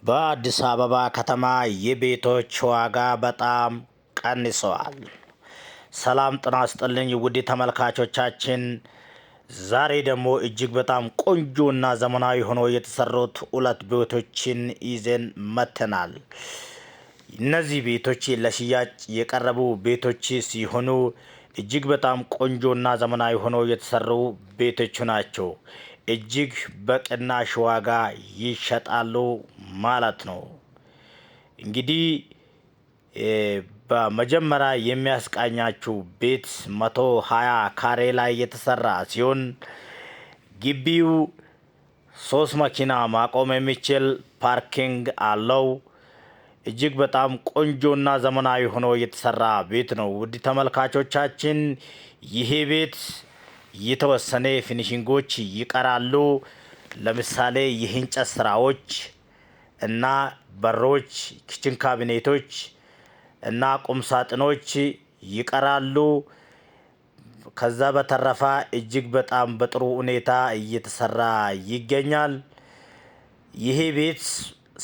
በአዲስ አበባ ከተማ የቤቶች ዋጋ በጣም ቀንሰዋል። ሰላም ጤና ይስጥልኝ ውድ ተመልካቾቻችን፣ ዛሬ ደግሞ እጅግ በጣም ቆንጆ እና ዘመናዊ ሆኖ የተሰሩት ሁለት ቤቶችን ይዘን መጥተናል። እነዚህ ቤቶች ለሽያጭ የቀረቡ ቤቶች ሲሆኑ እጅግ በጣም ቆንጆ እና ዘመናዊ ሆኖ የተሰሩ ቤቶች ናቸው። እጅግ በቅናሽ ዋጋ ይሸጣሉ ማለት ነው። እንግዲህ በመጀመሪያ የሚያስቃኛችሁ ቤት 120 ካሬ ላይ የተሰራ ሲሆን ግቢው ሶስት መኪና ማቆም የሚችል parking አለው። እጅግ በጣም ቆንጆና ዘመናዊ ሆኖ የተሰራ ቤት ነው። ውድ ተመልካቾቻችን፣ ይሄ ቤት የተወሰነ finishing ኦች ይቀራሉ። ለምሳሌ የእንጨት ስራዎች እና በሮች፣ kitchen cabinet ኦች እና ቁም ሳጥኖች ይቀራሉ። ከዛ በተረፈ እጅግ በጣም በጥሩ ሁኔታ እየተሰራ ይገኛል። ይሄ ቤት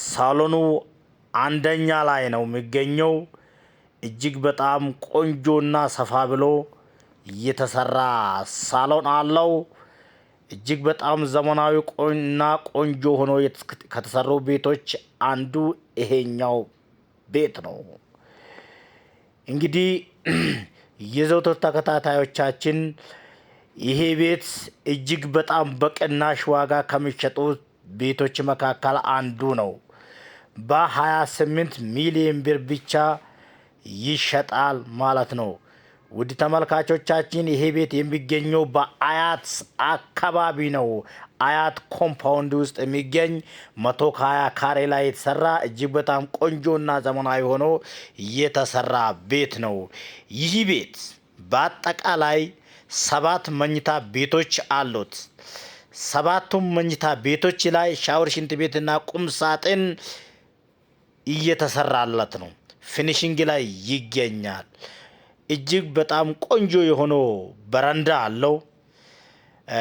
ሳሎኑ አንደኛ ላይ ነው የሚገኘው። እጅግ በጣም ቆንጆና ሰፋ ብሎ የተሰራ ሳሎን አለው። እጅግ በጣም ዘመናዊ እና ቆንጆ ሆኖ ከተሰሩ ቤቶች አንዱ ይሄኛው ቤት ነው። እንግዲህ የዘውትር ተከታታዮቻችን፣ ይሄ ቤት እጅግ በጣም በቅናሽ ዋጋ ከሚሸጡ ቤቶች መካከል አንዱ ነው። በ28 ሚሊዮን ብር ብቻ ይሸጣል ማለት ነው። ውድ ተመልካቾቻችን፣ ይሄ ቤት የሚገኘው በአያት አካባቢ ነው። አያት compound ውስጥ የሚገኝ 120 ካሬ ላይ የተሰራ እጅግ በጣም ቆንጆና ዘመናዊ ሆኖ የተሰራ ቤት ነው። ይህ ቤት በአጠቃላይ ሰባት መኝታ ቤቶች አሉት። ሰባቱም መኝታ ቤቶች ላይ ሻወር፣ ሽንት ቤትና ቁም ሳጥን እየተሰራለት ነው። Finishing ላይ ይገኛል። እጅግ በጣም ቆንጆ የሆነው በረንዳ አለው።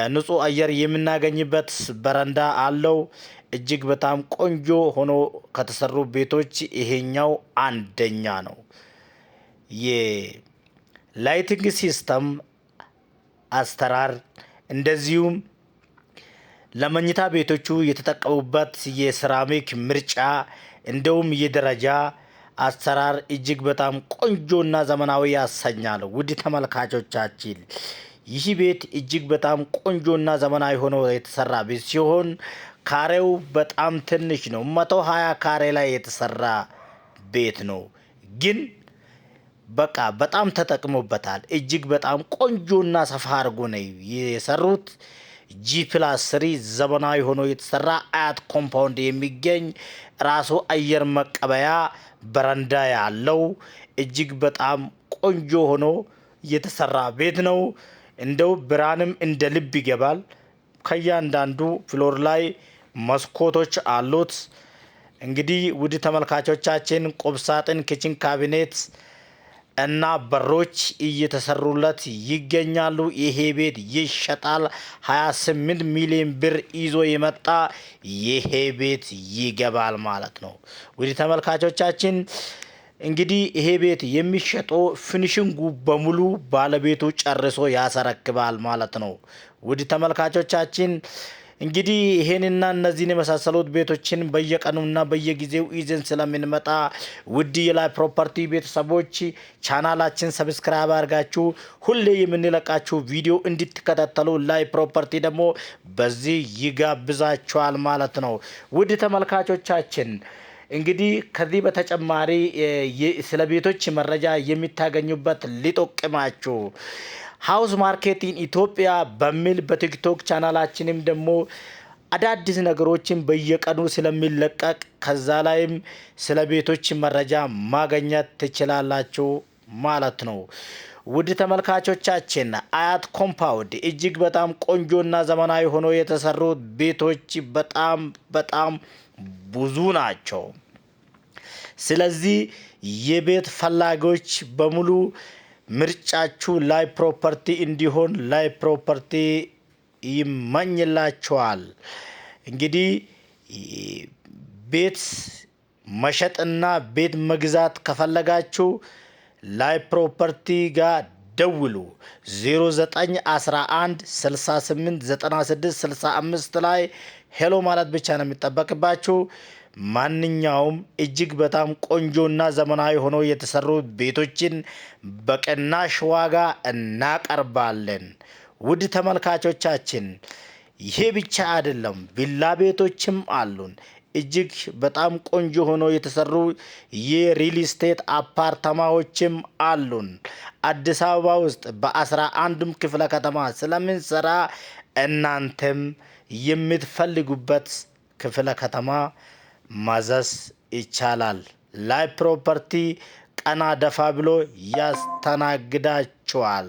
ንጹህ አየር የምናገኝበት በረንዳ አለው። እጅግ በጣም ቆንጆ ሆኖ ከተሰሩ ቤቶች ይሄኛው አንደኛ ነው። የ lighting system አሰራር እንደዚሁም ለመኝታ ቤቶቹ የተጠቀሙበት የሴራሚክ ምርጫ እንደውም የደረጃ አሰራር እጅግ በጣም ቆንጆና ዘመናዊ ያሰኛል። ውድ ተመልካቾቻችን፣ ይህ ቤት እጅግ በጣም ቆንጆና ዘመናዊ ሆኖ የተሰራ ቤት ሲሆን ካሬው በጣም ትንሽ ነው። 120 ካሬ ላይ የተሰራ ቤት ነው፣ ግን በቃ በጣም ተጠቅሞበታል። እጅግ በጣም ቆንጆና ሰፋ አድርጎ ነው የሰሩት። G+3 ዘመናዊ ሆኖ የተሰራ አያት compound የሚገኝ ራሱ አየር መቀበያ በረንዳ ያለው እጅግ በጣም ቆንጆ ሆኖ የተሰራ ቤት ነው። እንደው ብርሃንም እንደ ልብ ይገባል። ከእያንዳንዱ floor ላይ መስኮቶች አሉት። እንግዲህ ውድ ተመልካቾቻችን፣ ቁምሳጥን፣ kitchen cabinet እና በሮች እየተሰሩለት ይገኛሉ። ይሄ ቤት ይሸጣል። 28 ሚሊዮን ብር ይዞ የመጣ ይሄ ቤት ይገባል ማለት ነው። ውድ ተመልካቾቻችን፣ እንግዲህ ይሄ ቤት የሚሸጠው finishing ኡ በሙሉ ባለቤቱ ጨርሶ ያስረክባል ማለት ነው። ውድ ተመልካቾቻችን፣ እንግዲህ ይሄንና እነዚህን የመሳሰሉት ቤቶችን በየቀኑና በየጊዜው ይዘን ስለምንመጣ ውድ የላይ ፕሮፐርቲ ቤተሰቦች፣ ቻናላችን subscribe አድርጋችሁ ሁሌ የምንለቃችሁ ቪዲዮ እንድትከታተሉ ላይ ፕሮፐርቲ ደግሞ በዚህ ይጋብዛችኋል ማለት ነው። ውድ ተመልካቾቻችን፣ እንግዲህ ከዚህ በተጨማሪ ስለ ቤቶች መረጃ የምታገኙበት ሊጠቅማችሁ House Market in Ethiopia በሚል በቲክቶክ ቻናላችንም ደግሞ አዳዲስ ነገሮችን በየቀኑ ስለሚለቀቅ ከዛ ላይም ስለ ቤቶች መረጃ ማግኘት ትችላላችሁ ማለት ነው። ውድ ተመልካቾቻችን፣ አያት compound እጅግ በጣም ቆንጆና ዘመናዊ ሆኖ የተሰሩ ቤቶች በጣም በጣም ብዙ ናቸው። ስለዚህ የቤት ፈላጊዎች በሙሉ ምርጫችሁ ላይ ፕሮፐርቲ እንዲሆን ላይ ፕሮፐርቲ ይመኝላችኋል። እንግዲህ ቤት መሸጥና ቤት መግዛት ከፈለጋችሁ ላይ ፕሮፐርቲ ጋር ደውሉ። 0911 68 96 65 ላይ hello ማለት ብቻ ነው የሚጠበቅባችሁ። ማንኛውም እጅግ በጣም ቆንጆና ዘመናዊ ሆኖ የተሰሩ ቤቶችን በቅናሽ ዋጋ እናቀርባለን። ውድ ተመልካቾቻችን፣ ይሄ ብቻ አይደለም፣ ቪላ ቤቶችም አሉን። እጅግ በጣም ቆንጆ ሆኖ የተሰሩ የሪል ስቴት አፓርታማዎችም አሉን። አዲስ አበባ ውስጥ በ11ዱም ክፍለ ከተማ ስለምንሰራ እናንተም የምትፈልጉበት ክፍለ ከተማ ማዘዝ ይቻላል። ላይ ፕሮፐርቲ ቀና ደፋ ብሎ ያስተናግዳችኋል።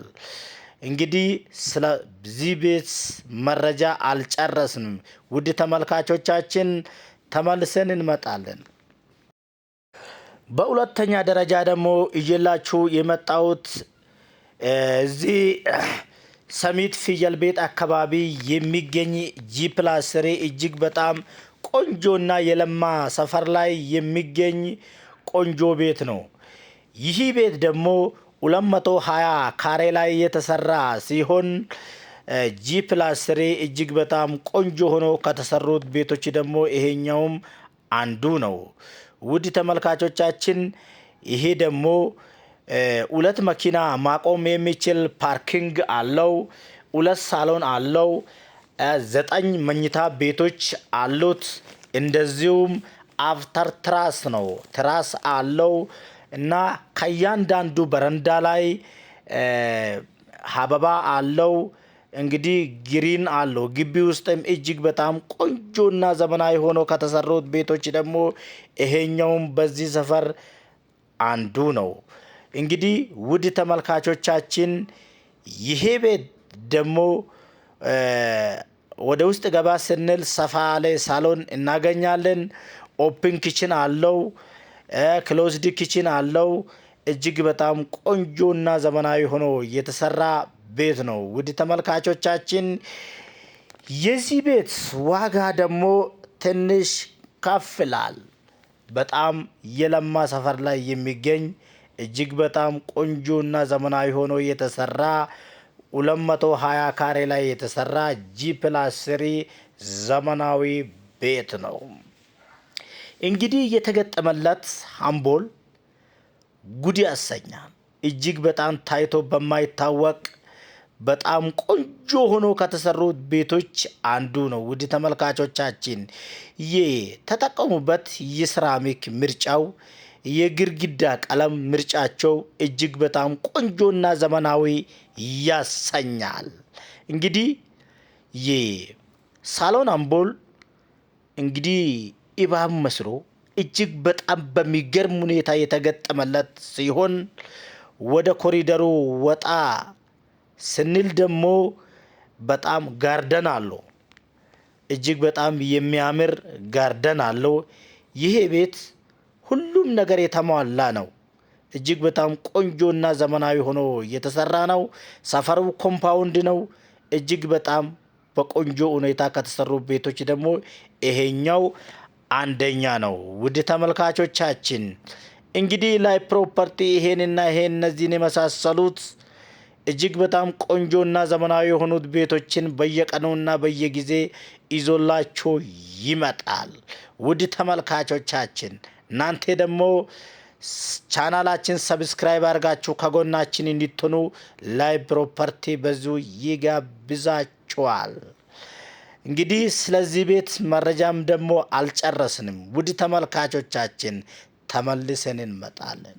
እንግዲህ ስለዚህ ቤት መረጃ አልጨረስንም። ውድ ተመልካቾቻችን፣ ተመልሰን እንመጣለን። በሁለተኛ ደረጃ ደግሞ ይዤላችሁ የመጣሁት እዚህ ሰሚት ፍየል ቤት አካባቢ የሚገኝ G+3 እጅግ በጣም ቆንጆና የለማ ሰፈር ላይ የሚገኝ ቆንጆ ቤት ነው። ይህ ቤት ደግሞ 220 ካሬ ላይ የተሰራ ሲሆን G+3 እጅግ በጣም ቆንጆ ሆኖ ከተሰሩት ቤቶች ደግሞ ይሄኛውም አንዱ ነው። ውድ ተመልካቾቻችን፣ ይሄ ደግሞ ሁለት መኪና ማቆም የሚችል parking አለው። ሁለት ሳሎን አለው። ዘጠኝ መኝታ ቤቶች አሉት። እንደዚሁም after terrace ነው፣ terrace አለው እና ከእያንዳንዱ በረንዳ ላይ አበባ አለው። እንግዲህ green አለው። ግቢ ውስጥም እጅግ በጣም ቆንጆና ዘመናዊ ሆኖ ከተሰሩት ቤቶች ደግሞ ይሄኛውም በዚህ ሰፈር አንዱ ነው። እንግዲህ ውድ ተመልካቾቻችን፣ ይሄ ቤት ደግሞ ወደ ውስጥ ገባ ስንል ሰፋ ያለ ሳሎን እናገኛለን። Open kitchen አለው፣ closed kitchen አለው። እጅግ በጣም ቆንጆና ዘመናዊ ሆኖ የተሰራ ቤት ነው። ውድ ተመልካቾቻችን፣ የዚህ ቤት ዋጋ ደግሞ ትንሽ ከፍ ይላል። በጣም የለማ ሰፈር ላይ የሚገኝ እጅግ በጣም ቆንጆና ዘመናዊ ሆኖ የተሰራ 220 ካሬ ላይ የተሰራ G+3 ዘመናዊ ቤት ነው። እንግዲህ የተገጠመለት አምፖል ጉድ ያሰኛል። እጅግ በጣም ታይቶ በማይታወቅ በጣም ቆንጆ ሆኖ ከተሰሩት ቤቶች አንዱ ነው። ውድ ተመልካቾቻችን፣ የተጠቀሙበት የሴራሚክ ምርጫው፣ የግድግዳ ቀለም ምርጫቸው እጅግ በጣም ቆንጆና ዘመናዊ ያሰኛል። እንግዲህ የሳሎን አምፖል እንግዲህ እባብ መስሎ እጅግ በጣም በሚገርም ሁኔታ የተገጠመለት ሲሆን ወደ ኮሪደሩ ወጣ ስንል ደግሞ በጣም garden አለው። እጅግ በጣም የሚያምር garden አለው። ይሄ ቤት ሁሉም ነገር የተሟላ ነው። እጅግ በጣም ቆንጆና ዘመናዊ ሆኖ የተሰራ ነው። ሰፈሩ compound ነው። እጅግ በጣም በቆንጆ ሁኔታ ከተሰሩ ቤቶች ደግሞ ይሄኛው አንደኛ ነው። ውድ ተመልካቾቻችን፣ እንግዲህ ላይ ፕሮፐርቲ ይሄንና ይሄን እነዚህን የመሳሰሉት እጅግ በጣም ቆንጆና ዘመናዊ የሆኑት ቤቶችን በየቀኑና በየጊዜ ይዞላችሁ ይመጣል። ውድ ተመልካቾቻችን፣ እናንተ ደግሞ ቻናላችን subscribe አድርጋችሁ ከጎናችን እንድትሆኑ ላይ ፕሮፐርቲ በዚሁ ይጋብዛችኋል። እንግዲህ ስለዚህ ቤት መረጃም ደግሞ አልጨረስንም። ውድ ተመልካቾቻችን፣ ተመልሰን እንመጣለን።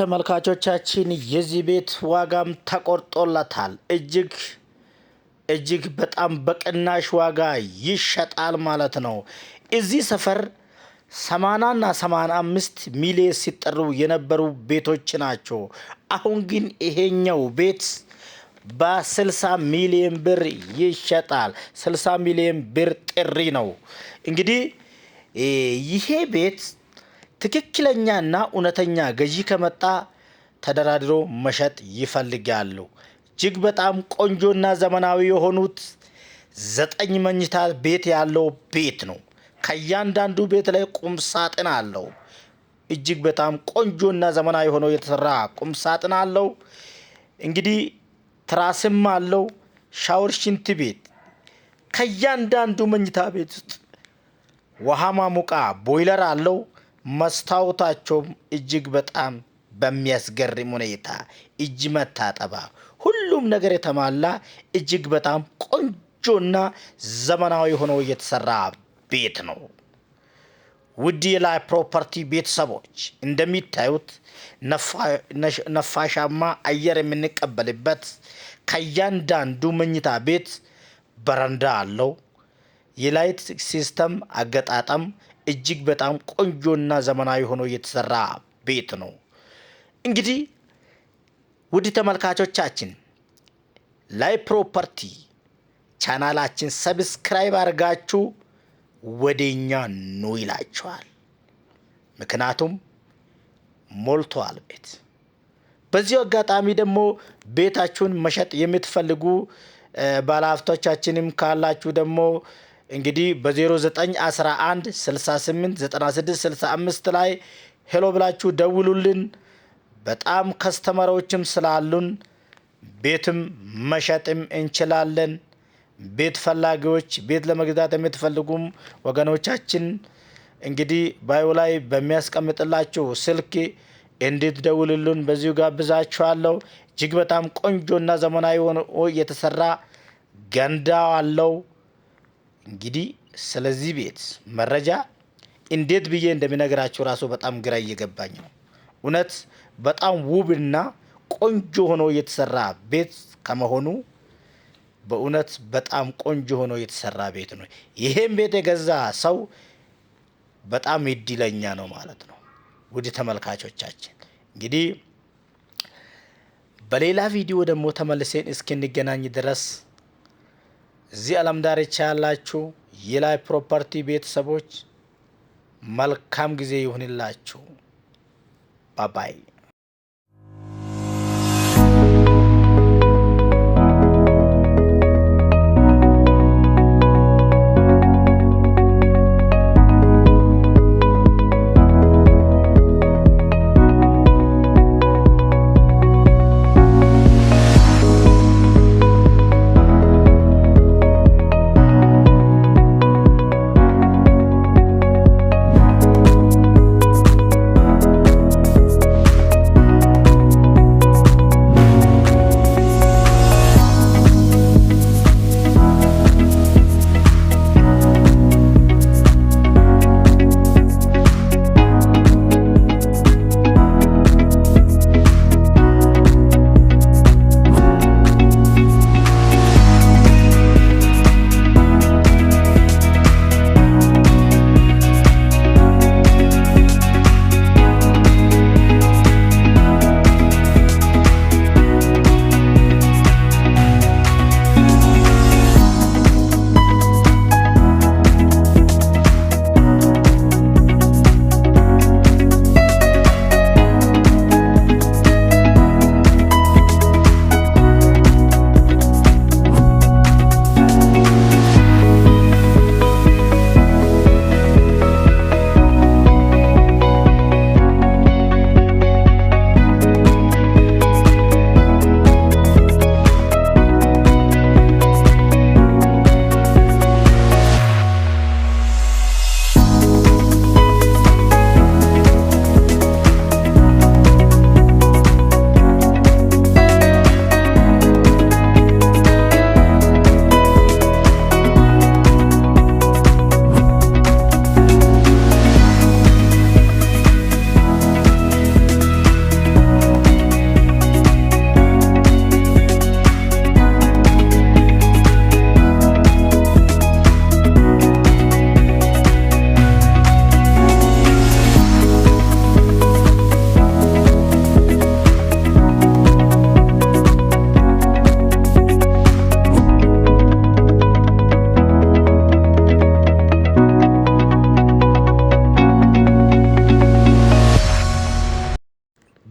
ተመልካቾቻችን የዚህ ቤት ዋጋም ተቆርጦለታል። እጅግ እጅግ በጣም በቅናሽ ዋጋ ይሸጣል ማለት ነው። እዚህ ሰፈር 80ና 85 ሚሊዮን ሲጠሩ የነበሩ ቤቶች ናቸው። አሁን ግን ይሄኛው ቤት በ60 ሚሊዮን ብር ይሸጣል። 60 ሚሊዮን ብር ጥሪ ነው። እንግዲህ ይሄ ቤት ትክክለኛና እውነተኛ ገዢ ከመጣ ተደራድሮ መሸጥ ይፈልጋሉ። እጅግ በጣም ቆንጆና ዘመናዊ የሆኑት 9 መኝታ ቤት ያለው ቤት ነው። ከእያንዳንዱ ቤት ላይ ቁም ሳጥን አለው። እጅግ በጣም ቆንጆና ዘመናዊ ሆኖ የተሰራ ቁም ሳጥን አለው። እንግዲህ ትራስም አለው። ሻወር፣ ሽንት ቤት ከእያንዳንዱ መኝታ ቤት ውስጥ ውሃ ማሙቃ ቦይለር አለው። መስታወታቸውም እጅግ በጣም በሚያስገርም ሁኔታ እጅ መታጠባ ሁሉም ነገር የተሟላ እጅግ በጣም ቆንጆና ዘመናዊ ሆኖ የተሰራ ቤት ነው። ውድ የላይ ፕሮፐርቲ ቤተሰቦች እንደሚታዩት ነፋሻማ አየር የምንቀበልበት ከእያንዳንዱ መኝታ ቤት በረንዳ አለው። የ light system አገጣጠም እጅግ በጣም ቆንጆና ዘመናዊ ሆኖ የተሰራ ቤት ነው። እንግዲህ ውድ ተመልካቾቻችን ላይ ፕሮፐርቲ ቻናላችን subscribe አድርጋችሁ ወደኛ ኑ ይላችኋል። ምክንያቱም ሞልቷል ቤት። በዚሁ አጋጣሚ ደግሞ ቤታችሁን መሸጥ የምትፈልጉ ባለሀብቶቻችንም ካላችሁ ደግሞ እንግዲህ በ0911 68 96 65 ላይ hello ብላችሁ ደውሉልን። በጣም customer ኦችም ስላሉን ቤትም መሸጥም እንችላለን። ቤት ፈላጊዎች፣ ቤት ለመግዛት የምትፈልጉም ወገኖቻችን እንግዲህ bio ላይ በሚያስቀምጥላችሁ ስልክ እንድትደውሉልን በዚሁ ጋብዛችኋለሁ። እጅግ በጣም ቆንጆና ዘመናዊ ሆኖ የተሰራ ገንዳ አለው። እንግዲህ ስለዚህ ቤት መረጃ እንዴት ብዬ እንደሚነግራችሁ ራሱ በጣም ግራ እየገባኝ ነው። እውነት በጣም ውብና ቆንጆ ሆኖ የተሰራ ቤት ከመሆኑ በእውነት በጣም ቆንጆ ሆኖ የተሰራ ቤት ነው። ይሄን ቤት የገዛ ሰው በጣም እድለኛ ነው ማለት ነው። ውድ ተመልካቾቻችን እንግዲህ በሌላ ቪዲዮ ደግሞ ተመልሰን እስክንገናኝ ድረስ እዚህ ዓለም ዳርቻ ያላችሁ የላይ ፕሮፐርቲ ቤተሰቦች መልካም ጊዜ ይሁንላችሁ። Bye bye።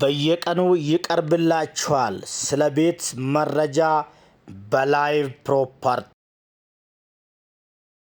በየቀኑ ይቀርብላችኋል። ስለ ቤት መረጃ በ Live Property።